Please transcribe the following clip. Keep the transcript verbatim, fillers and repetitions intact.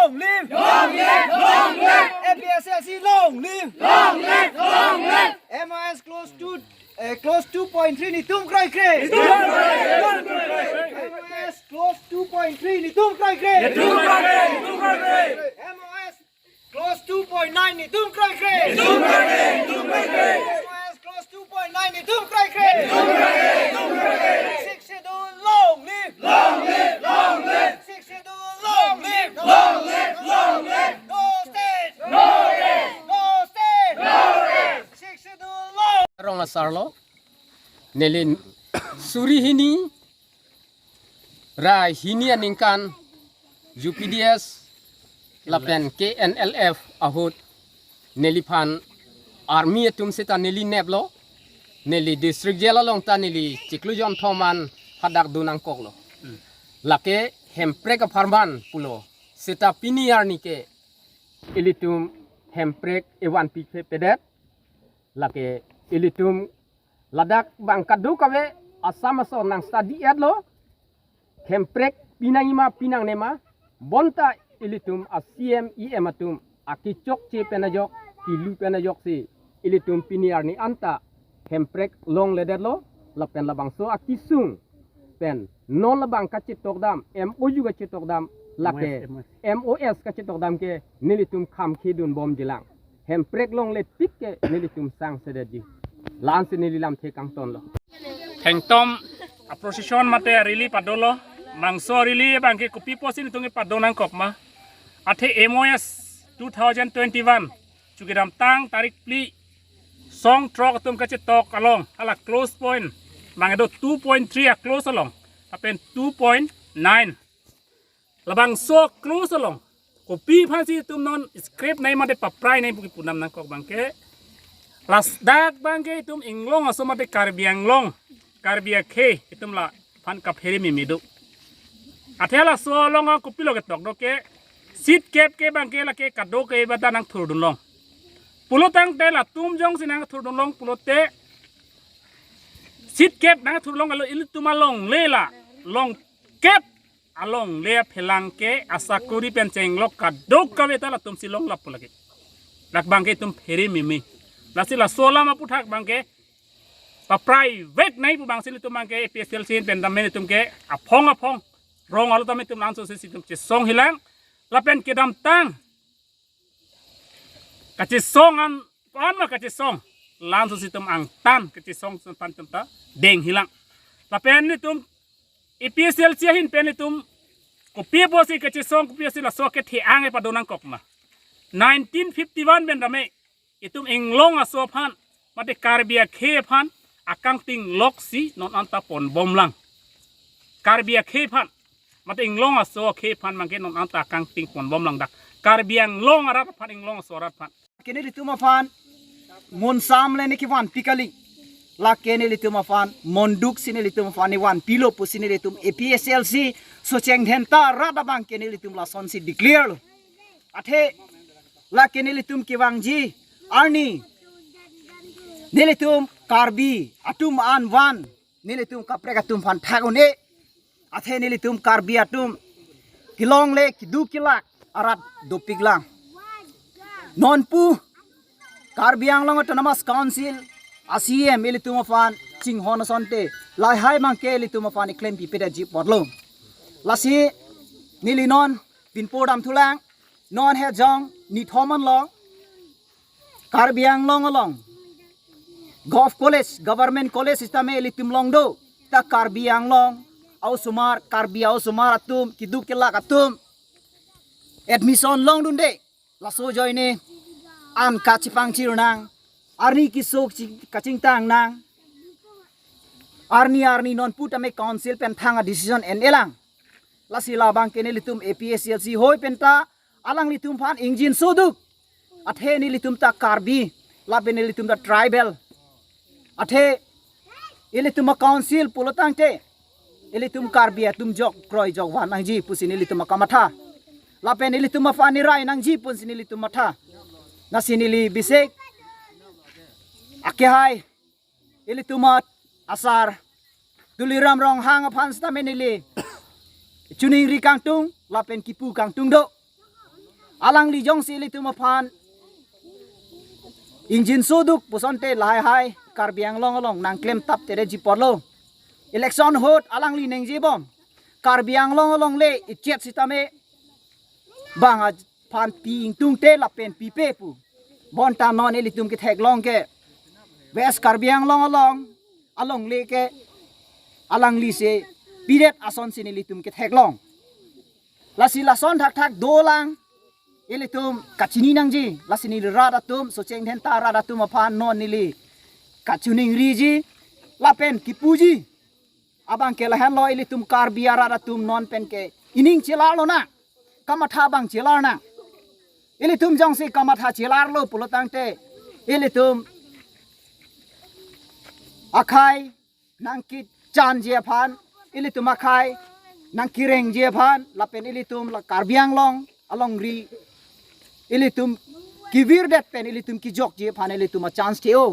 Long live! Long live! Long live! A P S L C long live! Long live! Long live! M O S clause two, eh, clause two point three netum kroikre. Netum kroikre! M O S clause two point three netum kroikre. Netum kroikre! Netum kroikre! M O S clause two point nine netum kroikre. Netum kroikre! Netum kroikre! M O S clause two point nine netum kroikre. Netum kroikre! Netum kroikre! Sixth Schedule long live! Long live! Long live! Sixth Schedule long live! Long live! Long live! No state! No rest! No state! No rest! Sixth Schedule long! Rong asarlo, neli suri hini ra hini aningkan U P D S lapen K N L F ahut neliphan army atum seta neli neplo, neli district jail along ta neli chiklo jon thom an hadak dun nangkoklo. Lake hemprek apharman pulo, seta pini arni ke ilitum hemprek evan pi pedet, lake ilitum ladak bang kadokave Assam aso nang study etlo, hemprek pinangji ma pinangne ma, bonta ilitum a C M E M atum akichokche pen ajok, kilu pen ajok si ilitum pini arni anta hemprek longledetlo, lapen labangso akisung pen non labang kachetok dam, M O U kachetok dam, lake M O S, M O S. M O S kachetok dam ke nelitum kham khedun bomjilang. Hemprek longle tik ke nelitum sangsedetji. La-ansi neli lamthe kangtonlo. Thengtom a-procession mate a-rally padolo. Bangso rally abang ke kopi pusi netum kepado nangkok ma? Athe M O S two thousand twenty-one chu kedamtang tarik phli song throk atum kachetok along, hala clause point, bang kedo two point three a-clause along, lapen two point nine. Labangso clause along kopi aphansi itum non scrap nangji mate paprai nangji pu kipu dam nangkok abang ke, ladak abang ke itum inglong aso mate Karbi Anglong, Karbi akhei, itum laphan kaphere meme do. Athe laso along kopilo ketok do ke, seat kep ke abang ke lake kadokave ta nangthurdun long. Pulotangte latum jongsi nangthurdun long pulote, seat kep nangthur long alo, ilitum alongle la, long kep alongle aphelang ke asakori pen chenglok kadokave ta latumsi longlap pu lake. Dak abang ke itum phere meme. Lasi laso alam aputhak abang ke paprai vek nangji pu abangsi ilitum abang ke A P S L C pen tame itum ke aphong aphong rong alo tame itum la-anso si itum chesong hilang. Lapen kedamtang kachesong an, an ma kachesong, la-anso si itum angtan kachesong aphan itum ta deng hilang. Lapen itum A P S L C ahin pen itum kopi pusi kachesong, kopi pusi laso kethe-ang kepado nangkok ma? Nineteen fifty-one pen tame itum inglong aso aphan mate Karbi akhei aphan akangting lok si non anta ponbomlang. Karbi akhei aphan mate inglong aso akhei aphan abang ke non anta akangting ponbomlang, dak Karbi Anglong arat aphan, inglong aso arat aphan. Ke nelitum aphan mon sam le ne kevanpi kali. Lake nelitum aphan monduk si nelitum aphan nevanpilo pusi nelitum A P S L C Socheng Dhenta rat abang ke nelitum lasonsi declare lo. Athe lake nelitum kevangji arni nelitum Karbi atum an van nelitum kaprek atum aphan thak un-e. Athe nelitum Karbi atum kelongle keduk kelak arat dopiklang. Nonpu Karbi Anglong Autonomous Council a C E M ilitum aphan chinghon asonte lahai abang ke ilitum aphan iklem pipedetji apotlo. Lasi neli non pinpo damthulang, non hejong nithom anlo Karbi Anglong along Govt College, Government College sitame ilitum long do. Ta Karbi Anglong a-osomar, Karbi a-osomar atum, keduk kelak atum admission longdunde. Laso ajoine an kachepangchir nang, arni keso chi-, kachingtang nang. Arni arni nonpu tame council pen thang a-decision en-elang. Lasi labang ke nelitum A P S L C hoi penta alanglitum aphan ingjinso duk. Athe nelitum ta Karbi, lapen nelitum ta tribal. Athe ilitum a-council pulotangte ilitum Karbi atum jok kroi jok van nangji pusi nelitum akamatha. Lapen ilitum aphan nerai nangji pusi nelitum matha. Lasi neli bisik akehai ilitum asar Tuliram Ronghang aphan sitame neli chiningri kangtung lapen kipu kangtung do. Alangli jongsi ilitum aphan ingjinso duk pusonte lahai hai Karbi Anglong along nangklem tap tere ji porlo. Election ahut alangli ningje bom, Karbi Anglong along le ichet sitame bang aphan pi ingtungte lapen pipe pu. Bonta non ilitum ketheklong ke West Karbi Anglong along, alongle ke alangli si pidet ason si nelitum ketheklong. Lasi lason thakthak dolang ilitum kachini nangji, lasi neli rat atum, Socheng Dhenta rat atum aphan non neli kachiningriji lapen kipuji. Abang ke lahenlo, ilitum Karbi arat atum non pen ke ining chelar lonang, kamatha abang chelar nang. Ilitum jongsi kamatha chelarlo pulo tangte, ilitum akhai nangkechanji aphan, ilitum akhai nangkerengji aphan, lapen ilitum la Karbi Anglong alongri ilitum kevirdet pen ilitum kejokji aphan ilitum a-chance theo.